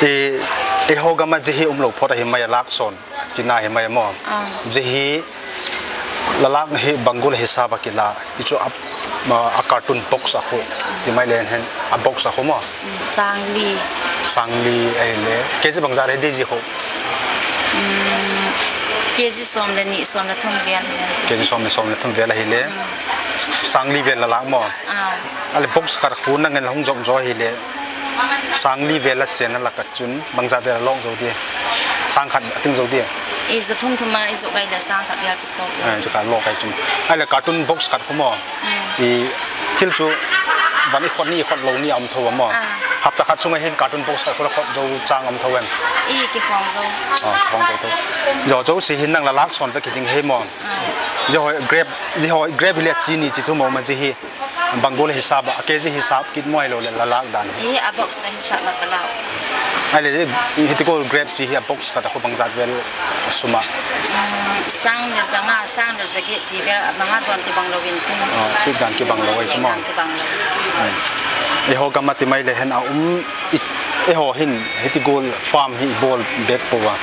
E, eiho gam a ji hi umlou phot ahi mai a lakson. Tina hi mai mo. Ah. Ji hi lalak hi bang gol hi saba kila. Ti chu a, a carton box a khu. Ti mai len hen a box a khu mo. Mm, sang li. Sang li ai le. K G bang ja re di ji khu. Mm, K G som le ni, som le thum vel. K G som le, som le thum vel ahi le. Mm. Sang li vel lalak mo. Ah. Ale box khat khu nangin la hung jok jo ahi le. Sang li vel a sen a lak a chun, bang ja vel a lok jo di. Sang khat a ting jo di. I ja thum thum a, i ja kai le sang khat vel chu lok jo. Eh, chu ka lok kai chun. Ai le carton box khat khu mo. Mm. I thil chu van i khot ni, i khot lou ni a um tho mo. Ah. Hapta khat sunga hin carton box khat khu la khot jou chang um thou em? I, kikhong jou. Oh, khong jou thou. Jo, jouse hin nang la lak son ve kiding hi mo. Ah. Jehoi grape, jehoi grape hi le chini chi thu mo ma ji hi. Bang bol hisap a, K G hisap kit mo ahilou le la lak dan hi. Hi a box a hisap a ka la. Ahile, hiti ko grape chi hi a box khat a khu bang jat vel sum a. Mm, sang le ja nga, sang le ja get ti vel, a bang a jon kibang lou in tin. Oh, kit dan kibang lou ai chu mo. Kit dan kibang lou. Hmm. Eiho gam a ti mai le hen a um i, eiho hin, hiti ko farm hi bol bek pou a.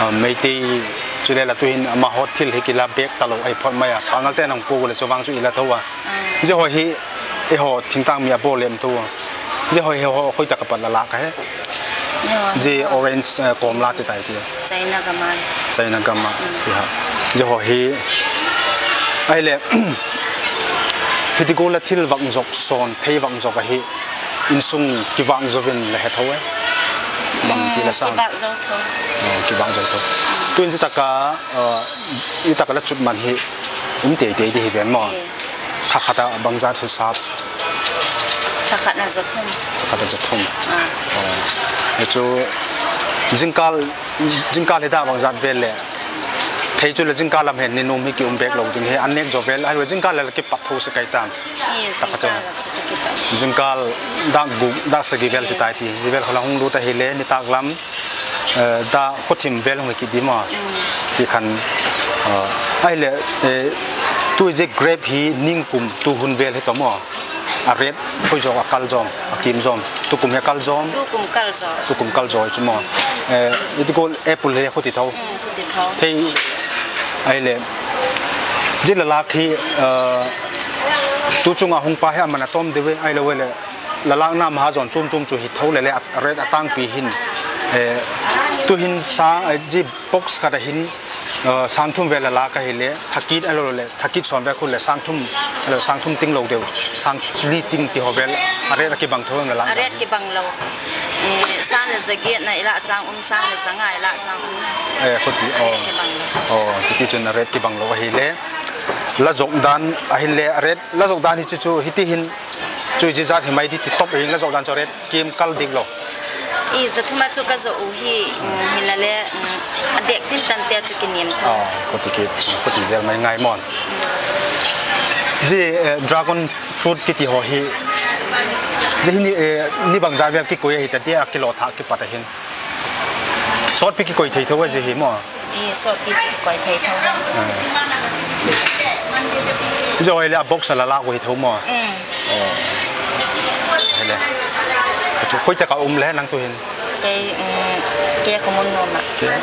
Ah, Meitei chu le la tu hin amaho thil hi kila bek ta lou ai phot mai a. Pangal te nang pou le chu vang chu ila thou a. Ah. Jehoi hi, eiho thingtang mi a bol lem thou. Jehoi hi ho, hoi ta ka pat la la ka he. Jehoi. Ji orange, eh, komla ti tai ti. China gam a. China gam a, mm, ti ha. Jehoi hi. Ahile, hiti ko la thil vang jok son, thei vang jok ahi. Insung kivang jou vin la he thou e. Bang ti la sa. Mm, kivang jou thou. Oh, kivang jou thou. Mm. Tu in ji taka, eh, ji taka la chut man hi. Um tei tei di hi ven mo. Eh. Tha khat a bang jat hisap? Tha khat na ja thum. Tha khat a ja thum. Ah. Oh. Hichu jingkal, jingkal hi da bang jat vel le. Thei chu le jingkal lam hen ni num hi ki um bek lou ding hi. An nek jo vel, ahile jingkal le kipat thou se kai tam. Yes, tha khat jingkal chu kipat. Jingkal dak guk, dak sagi vel ti tai ti. Ji vel khala hung lut ahile, ni tak lam. Eh, da khothim vel hung kit di mo. Mm. Ti khan, eh, ahile, eh, tu je grape hi ningkum tu hun vel hi to mo. A ret, hoi jong a kal jom, a kim jom. Tukum hi a kal jom. Tukum kal jom. Tukum kal jom chu mo. Eh, iti ko apple hi khuti thou. Mm, khuti thou. Thei, ahile, ji la lak hi, eh, tu chunga hung pa hi aman a tom de ve, ahile ve le. La lak na mahajon chom chom chu hi thou le le a ret a tangpi hin. Eh, tu hin sang, eh, ji box khat a hin, eh, sang thum vel la lak ahile, thakit ahilou le, thakit son vel khu le sang thum, ahilou sang thum ting lou deu, sang li ting ti ho vel, a ret a kibang thou la lak. A ret kibang lou. Eh, sang le ja get na ila chang um, sang le ja nga ila chang um. Eh, khuti, oh. A ret kibang lou. Oh, chuti chun a ret kibang lou ahile. La jok dan ahile, a ret, la jok dan hi chu chu, hiti hin, Chu ji jat hi mai di ti top hin la jok dan chu ret kim kal dik lou. I ja thum a chu ka jok u hi, mm, hi la le, mm, a dek tin tan te chu kinin ko. Oh, khuti ki, khuti jel mai ngai mo. Ji, eh, dragon fruit kiti ho hi. Ji hi ni, eh, ni bang jat vel kikoi ahi ta ti a kilo tha kipat ahin. Sotpi kikoi thei thou a ji hi mo. I sotpi chu kikoi thei thou. Ah. Ji hoi le a box a la la koi thou mo. Mm. Oh. Hele. Chu koi ta ka um le nang tu hin. Kei, mm, kei ka mun nom a. Kei.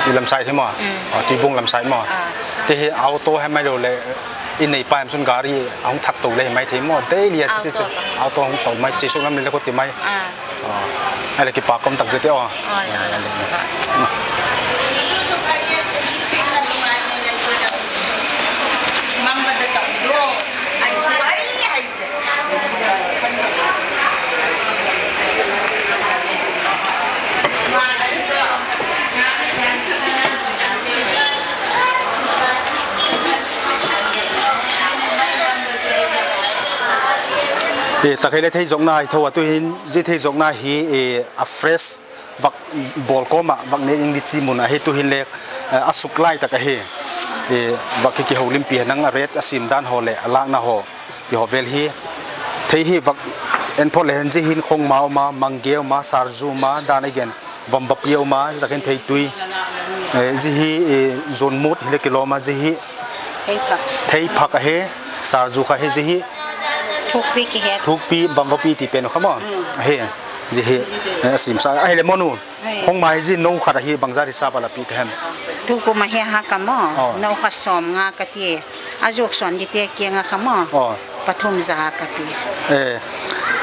I lam sai thei mo. Mm. Ah, ti bung lam sai mo. Ah. Ti hi auto he mai lou le. I nei pa em sun gari ahung thak tou le mai thei mo. Daily a ti chu. Auto. Auto hung tou mai. Chi su lam le ko ti mai. Ah. Oh. Ai le kipa kom tak jete o. Oh, ya, ya, ya. E, ta kei le thei jong nai tho a tu hin. Ji thei jok na hi, eh, a fresh vak bol kom a, vak ne ing di chi mun a hi tu hin le, eh, a suk lai tak a hi. Eh, vak ki, kihoulimpi hi nang a ret a sim dan ho le, a lakna ho, ti ho vel hi. Thei hi vak en phot le hen ji hin khongma um a, mangge um a, sarju um a, dan a gen, vamvapi um a, ji tak hin thei tui. Eh, ji hi, eh, zon mut hi le kilom a, ji hi. Thei phak. Thei phak a hi, sarju kha hi ji hi. Thukpi kihet. Thukpi, vamvapi ti pen kha mo. Mm. A hi. Ji hi, eh, a sim sa, a hi le mo nu. Hai. Khongma hi ji no khat a hi bang jat hisap a la pi ka hem. Tu kum a hi ha ka mo. Oh. No khat som nga ka ti. A jok son di te kiang a ka mo. Oh. Pathum ja ka pi. Eh,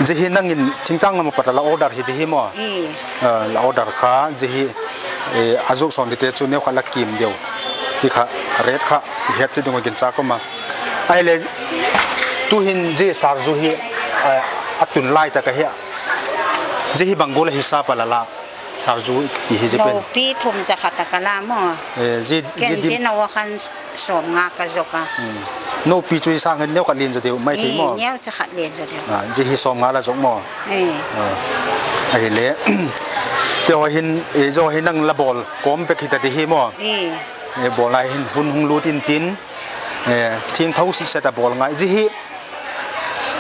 ji hi nang in thingtang lam a pat a la order hi di hi mo. I. Eh, la order kha, ji hi, eh, a jok son di te chu neo khat la kim deu. Ti kha, ret kha, het chi dung a gin cha ko ma. A hi le, tu hin ji sarju hi, eh, a tun lai tak a hi. Ji hi bang gol a hisap a la la, sarju ti hi ji pen. No pi thum ja khat a ka la mo. Eh, ji, ken ji, ji no khan som nga ka jok a. Hmm. Nopi chu i sang hin neo khat len jo deu mai thei mo. Neo cha khat len jo deu. Ah, ji hi som nga la jong mo. Eh. Ah. Ahile. Te ho hin, eh, jo hi nang la bol kom vek hi ta ti hi mo. Eh. Eh, bol lai hin hun hung lut in tin. Eh, thing thau si set a bol ngai. Ji hi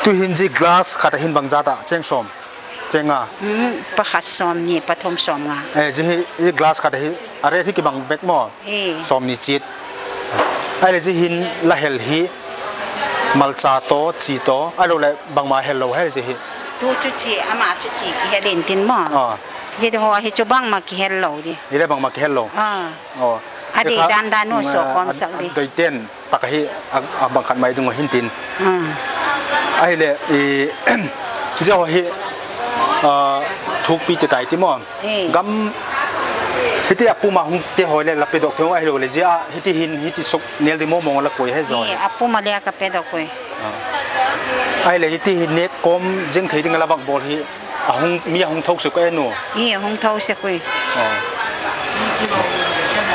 tu hin ji glass khat a hin bang ja ta cheng som. Cheng nga. Hmm, pakhat som ni, pathum som nga. Eh, ji hi, ji glass khat hi, a rate hi kibang vek mo. Eh. Som ni chit. Ahile ji hin la hel hi, malcha to, chi to, ahilou le bangma hel lou hel ji hi. Tu chu chi, ama chu chi kihel in tin mo. Ah. Ji ho hi chu bangma kihel lou di. Hi le bangma kihel lou. Ah. Oh. A dei dan dan nu so kom sak di. Doi ten. Taka hi a, a bang khat mai dung hin tin. Hmm. Ahile, i, ji ho hi, a, thukpi te tai ti mo. Eh. Gam, hiti a puma hung te ho le la pe dok thei ahilou le ji a, hiti hin, hiti sok nel di mo mo la koi he jo. Eh, a puma le ka pe dok koi. Ah. Ahile, hiti hin ne kom jing thei ding la bang bol hi. Ahung, mi ahung thou se ko e nu. I ahung thou se ko e. Oh.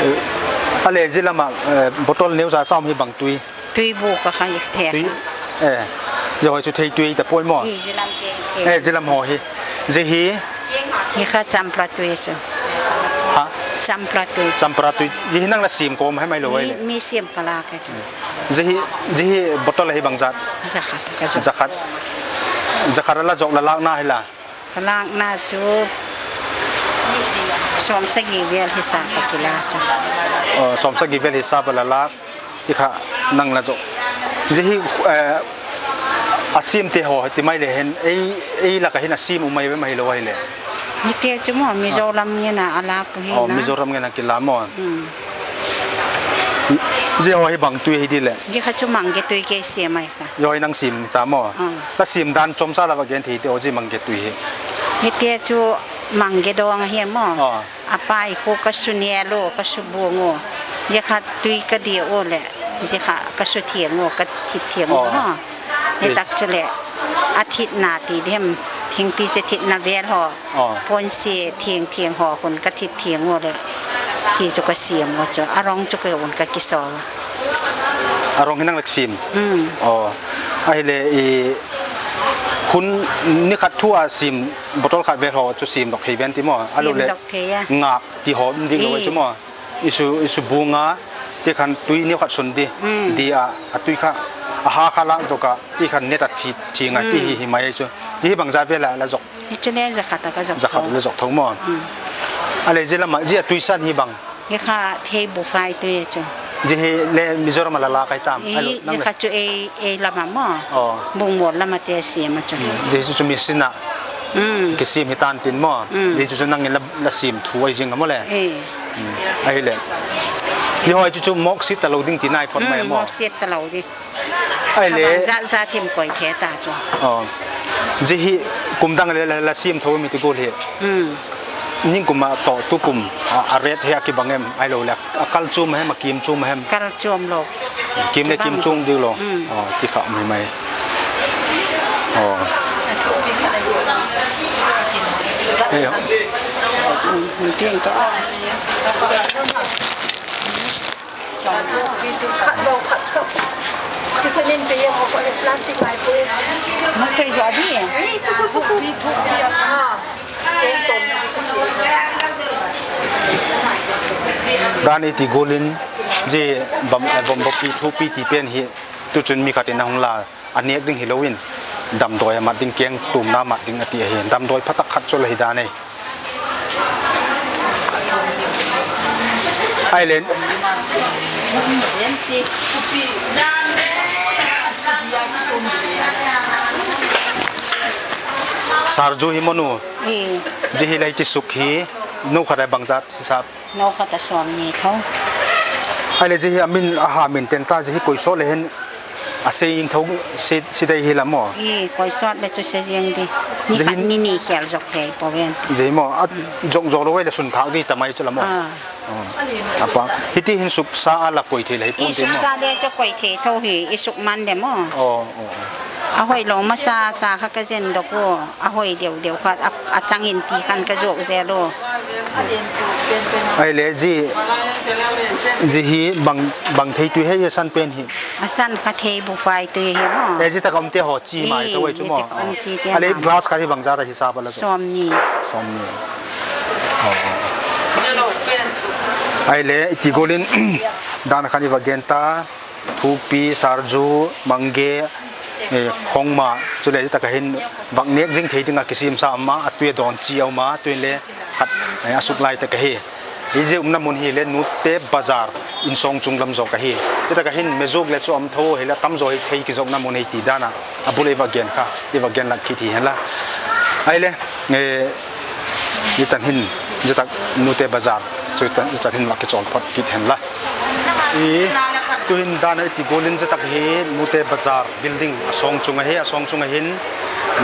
Eh, ale ji lama, eh, bottle neo ja chom hi bang tui. Tui bu ka kha i the. Tui, eh, ji ho chu thei tui ta poi mo. I ji lam te. Eh, ji lam ho hi. Ji hi. Hi kha champra tui chu. Ha? Champra tui. Champra tui. Ji hi nang la sim kom he mai lou ai le. Mi sim ka la ka chu. Ji hi, ji hi bottle hi bang jat. Jakhat ka chu. Jakhat. Jakhat la jok la lak na hi la. Ka lakna chu som sagi vel hisap a kila chu. Oh, som sagi vel hisap a la lak, i kha nang la jo. Ji hi, eh, a sim te ho, ti mai le hin, ei, ei la ka hin a sim u mai ve mai lo ai le. Ni te chu mo, Mizoram nge na a la pu hi na. Oh, Mizoram nge na kila mo. Hmm. Ji ho hi bang tui hi di le. Ji kha chu mang ge tui ke sim mai. Joi nang sim ta mo. Ah. La sim dan chomcha la va gen thei te o ji mang ge tui hi. Hiti chu mang ge dong ahi mo. Ah. A pai khu ka su ne lo, ka su bu ngo. Ji kha tui ka di o le. Ji kha ka su thiang o, ka thit thiang o. Ah. Mo. Ni tak chu le. A thit na ti dem. Thingpi che thit na vel ho. Oh. Ponse thiang thiang ho hun ka thit thiang u le. Ti chu ka siam u chu. A rong chu ka hun ka kisol. A rong hi nang le sim. Hmm. Oh. Ahile i hun ni khat thu a sim bottle khat vel ho chu sim dok thei ven ti mo. Sim dok thei a. Ngap ti ho ding lo chu mo. Isu, isu bunga, ti khan tui neo khat sun di, hmm, di a, a tui kha, a ha kha la doka, ti khan net a thi, thi ngai, ti hi, hmm, hi mai chu. Ti hi bang ja ve la, la jok. Hi chu le jakhat a ka jok. Jakhat tho. La jok tho mo. Hmm. Ale ji lama, ji a tui san hi bang. Hi kha thei bu fai tui chu. Ji hi le Mizoram a la la kai tam. Hi, ai, ji kha chu ei, ei lama mo. Oh. Bungmol lama te siam a chu. Hmm. Ji hi chu, chu machine a. Hmm. Kisim hi tan tin mo. Hmm. Ji hi chu, chu nang la, la sim thu ai jing mo le. Eh. Hmm. Ahile. Ni hoi chu chu mok sit ta lo ding ti nai phot mai mo. Mok sit ta lo di. Ahile. Jat jat thim koi the ta chu. Oh. Ji hi kum dang le la, la sim tho mi ti gol hi. Hmm. Ning kum a to tu kum a, a ret he a kibang em ai lo le. A kal chum hem, a kim chum hem. Kal chum lo. Kim le kim chung diu lo. Hmm. Oh, ti kha mi mai. Oh. Eh. Hmm, hmm, tin to. Plastic mai poi. Mo kai jo di. Eh, chuku, chuku. Ah. Dan iti golin, ji bam, eh, bom bopi thupi ti pen hi, tu chun mi khat in a hung la, a nek ding hi lo in, damdoi a mat ding keng, tumna mat ding ati ahi, damdoi phatak khat chu la hi dan e. Ai len. Sarju hi mo nu. Eh. Ji hi lai ti suk hi, nu khat a bang jat hisap. Nokhat a som ni tho. Ahile ji hi amin, aha min ten ta ji hi koi sot le hin asei in tho, sei, sei dei hi la mo. I koi sot le chu sei jeng di. Ni ji khat hin ni ni khel jok thei po ven. Ji hi mo, a, mm, jong jok lo le sun thak di ta mai chu la mo. Ah. Oh. Apa, hiti hin suk sa a la koi thei le hi pon ti mo. I suk sa le chu koi thei tho hi, i suk man le mo. Oh, oh, oh. A hoi lo masa sa kha ka jen dok u. A hoi deu deu khat, a, a chang in ti khan ka jok jel u. Ahile ji, ji hi bang, bang thei tui hi, asan pen hi. Asan kha thei bu fai tui hi mo. E, ji taka um te ho chi mai to wai chu mo. Ji taka um chi te. Ale glass kha hi bang jat a hi sa bala. Som ni. Som ni. Oh. Ahile iti golin dan khan i va gen ta. Thupi, sarju, mangge, eh, khongma, chule taka hin vak nek jing thei dinga kisim sa ama, atui a don chi a uma, tui le khat, eh, asuk lai taka hi. Hi je umna mun hi le Nute Bazar, insong chung lam jo ka hi. Hi taka hin mejok le chu am tho, hi le tam jo hi thei kijokna mun hi ti dana, abul ei va gen kha, ei va gen lak kit hi hen la. Ahile, eh, Hichan hin, hitak Nute Bazar, chu hichan, hichan hin ma kichol phot kit hen la. I, tuhin dana iti golin hitak hi Nute Bazar building asong chunga hi, asong chunga hin,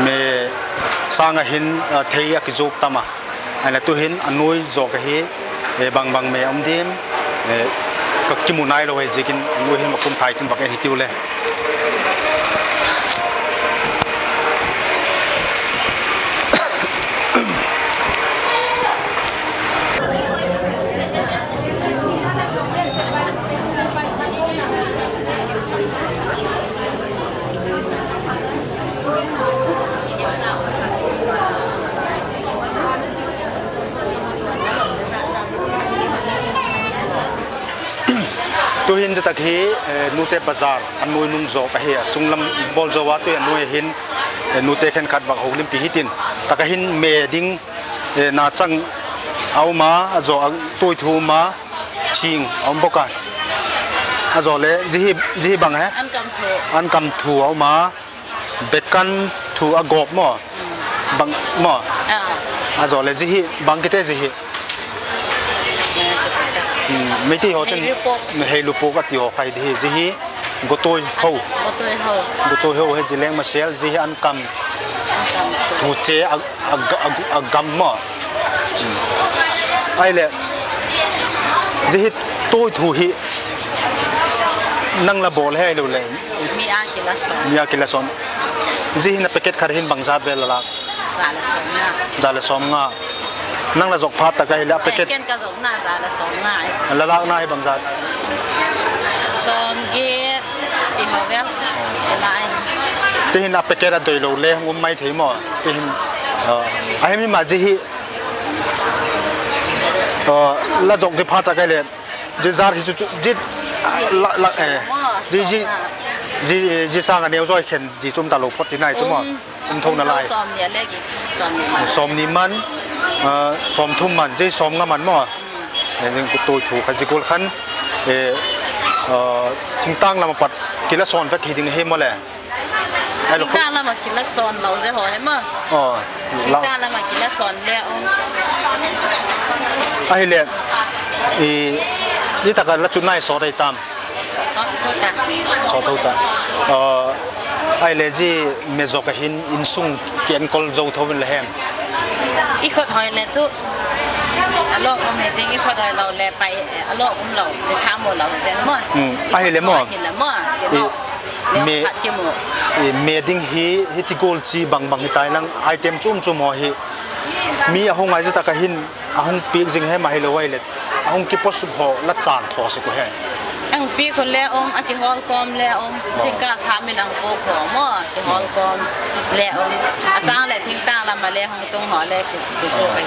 me sanga hin, ah, thei a kijok tama. Ahile tuhin anoi jo ka hi, eh, bang bang me um dim, eh, ka kimu nai lo hi jikin, anoi hin ma kum thai tin bak e hi tiu le. Tuhin hitak hi, eh, Nute Bazar, anoi nung jo ka hi, achung lam bol jo a tui anoi hin, eh, Nute khen khat vak ho lim pi hitin. Taka hin me ding, eh, na chang a uma, ajo a tui thu uma, thing a um boka. Ajo le, ji hi, ji hi bang he? An kam thu. An kam thu a uma. Bekan thu a gop mo. Mm. Bang mo. Ah. Ajo le ji hi bang kiti ji hi. Mm, Meitei ho chen hei lupuk ati ho khai di hi ji hi. Gotoi ho. Gotoi ho. Gotoi ho hi ji leng ma sel ji hi an kam. An kam thu. Thu che a, a, a, a gam mo. Mm. Ahile. Ji hi tui thu hi. Nang la bol he lo le. Mi a kila son. Mi a kila son. Ji hin a packet khat hin bang jat vel la lak. Za le som nga. Za le som nga. Nang la jok phat taka hi le a packet. Ken ka jok na za le som nga. La lak na hi bang jat. Som get. Ti ho vel. Ti lai. Ti hin a packet a doi lo le ngum mai thei mo. Ti hin. Ah, a hi mi ma ji hi. Ah, la jok ki phat taka hi le. Ji jar hi chu, chu, ji, la, la, eh, ji, ji, ji, ji sang a neo joi khen ji chum ta lo phot ti nai chu mo. Um, um tho na lai. Som ni le ki, som ni man. Som ni man, ah, som thum man, ji som nga man mo. Mm. Eh, jing ku toi thu kha ji kol khan, eh, ah, thingtang lama pat kila son vek hi ding hi mo le. Ai lo. Thingtang lama kila son lo je ho he ma. Oh, la. Thingtang lama kila son le um. Ahile, i, ni taka la chu nai so dai tam. So tho ta. So tho ta. Uh, ahile ji me jo ka hin insung ki enkol jo tho vin le hem. I khot hoi le chu. A lo ko me jing i khot hoi lo le pai, a lo um lo, le tha mo lo jeng mo. Hmm, ahile mo. So ahile mo. I, Me, eh, me ding hi, hiti gol chi bang bang hi tai lang item chum chum ho hi. Mi ahung ai jata ka hin, ahung piak jing he ma hi lo ai le. Ahung kiposup ho la chan tho se ko he. Ahung piak ho le um, a kihol kom le um, oh, thingkal tha min ahung po ko mo, kihol kom le um. A chang le thingtang lama le hung tung ho le ki, ki su kai.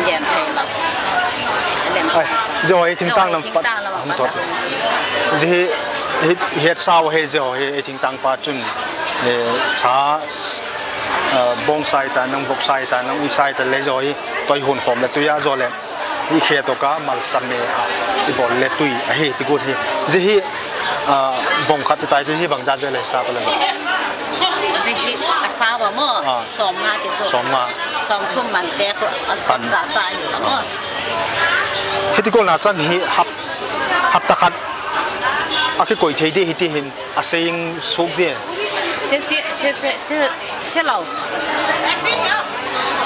Gen thei lo. Ai, jo hi thingtang lam pat hung thot. Ji hi, hi, het sao he jo hi, thingtang pa chun, eh, sa, eh, bong sai ta, nang vok sai ta, nang ui sai ta le jo hi, toi hun khom le tui a jo le, i khe to ka mal sam me a, i bol le tui a hi, ti gut hi. Ji hi, ah, bong khat tai chu hi bang ja jo le sa pa le. Ji hi, a sa ba mo, ah, som nga ki jo. Som nga. Som thum man te ko, a pan. Chom cha cha hi la mo. Hiti kol na chang hi hap, hapta khat a kikoi thei di hiti hin a seng suk di. Se, se, se, se, se, se lo.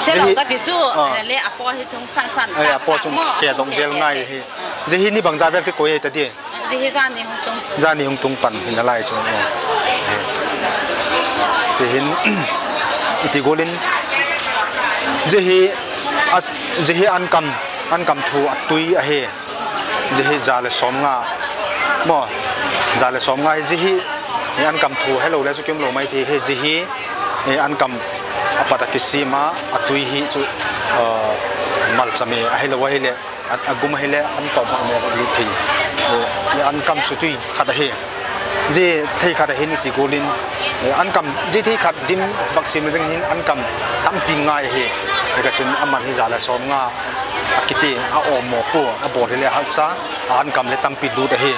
Se lo ka ti chu, ah, le a po hi chung san san. Ai, a po chung ke dong jel ngai hi. Ji hi ni bang ja vel kikoi ta di. Ji hi jan ni hung tung. Jan ni hung tung pan hin a lai chu. Ti hin, iti golin. Ji hi As, ji hi ankam, ankam thu atui ahi. Ji hi ja le som nga. Mo, ja le som nga hi ji hi, hi ankam thu helou le chu kimlou mai thei hi ji hi, hi ankam apat a kisima, atui hi chu, uh, malchame ahilou ahile. A, agum ahile, an tom hak me a lut thei. Eh, ankam sutui khat ahi. Ji thei khat ahin iti golin, eh, ankam, ji thei khat dim bak sim ding hin ankam tampi ngai ahi. Eka chun aman hi ja le som nga akiti, a om mo pu, abol hile haksa, a ankam le tampi lut ahi.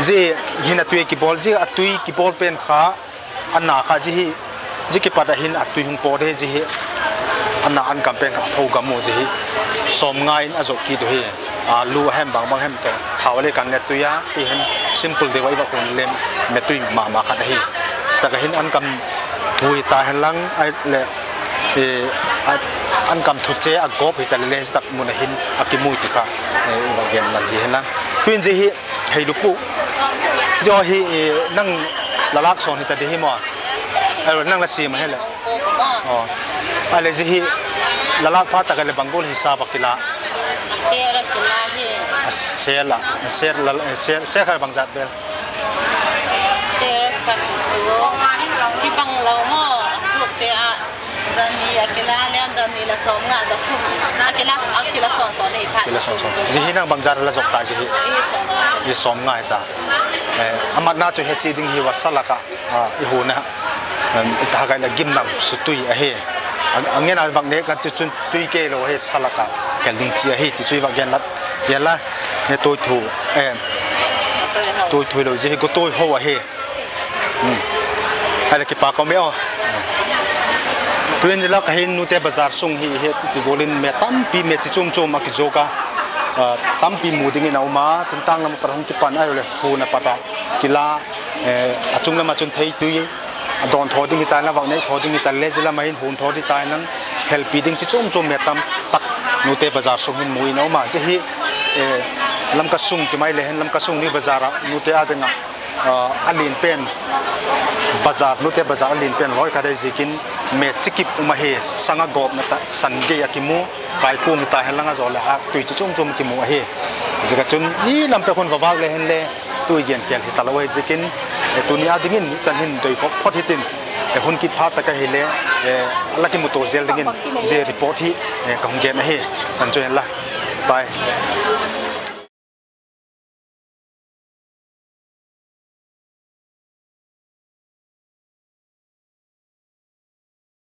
Ji hin atui kibol, ji atui kibol pen kha, ana kha ji hi, ji kipat ahin atui hung pot hi ji hi, ana ankam pen kha pho gam u ji hi, som nga in ajot kit u hi, alu hem bang bang hem to, hao le kan le tui a, ti hem simple deu a i va kun lem, me tui mama khat ahi. Taka hin ankam thu hi ta hen lang, ahile, eh, a, ankam thu che agop hi ta le le, tak mun ahin akimu ti kha, eh, i va gen lang ji hen lang. Tuin ji hi, Hei lupu. Jo hi, eh, nang lalak son hita di hi mo. Alo, nang la sim hile. Oh. Ale ji hi lalak pha taka le bang gol hi sa bak kila. Sera kila hi. Sela, ser la, ser, ser kha bang jat bel. Ser kha chu. Hi bang lo mo. Zuk te a. Jani a kila le, jani la som nga, ja thum. A kila, a kila son son nei pha. Kila son son. Ji hi nang bang jat la jok ta ji hi. Hi som nga. Ji som nga hi ta. Eh, amat na chu he chi ding hi va salaka. Ah, i hu na. Em, i ta kai la gim nam sutui ahi. Ang, angena bang ne ka chu chun tui ke lo he salaka. Kel ding chi ahi, chi chu i va gen lat. Yala, ne tui thu. Eh. Tui thu lo ji hi go tui ho ahi. Hmm. Hai la kipa ko me o. Tuin la ka hin Nute Bazar sung hi, hi ti golin me tampi me chi chum chum a kijoka. Ah, tampi mu ding in a um a, tun tang lam a pat hung kipan ahile hun a pat a kila, eh, achung lam a chun thei tui, adon tho ding hi ta na vang nei tho ding hi ta le ji lam a hin hun tho ding ta nang helpi ding chi chum chum me tam tak Nute Bazar sung hin mu in a um a. Ji hi, eh, Lamka sung ti mai le hin Lamka sung ni bazar a Nute a ding a ah, a lin pen bazar, Nute Bazar a lin pen loi kha dei jikin me chikip um ahi, sanga gop na ta, san gei a kimu, kai kung hi ta hen langa jo le ha, tui chi chum chum kimu ahi. Jika chun, i lam pe khun vavak le hen le, tui gen khel hi ta lo ahi jikin, eh, tuni a dingin, chan hin doi khop phot hitin, eh, hun kit pha ta ka hi le, eh, la kimu to jel dingin, je report hi, eh, ka hung gen ahi, chan chu hen la. Bye.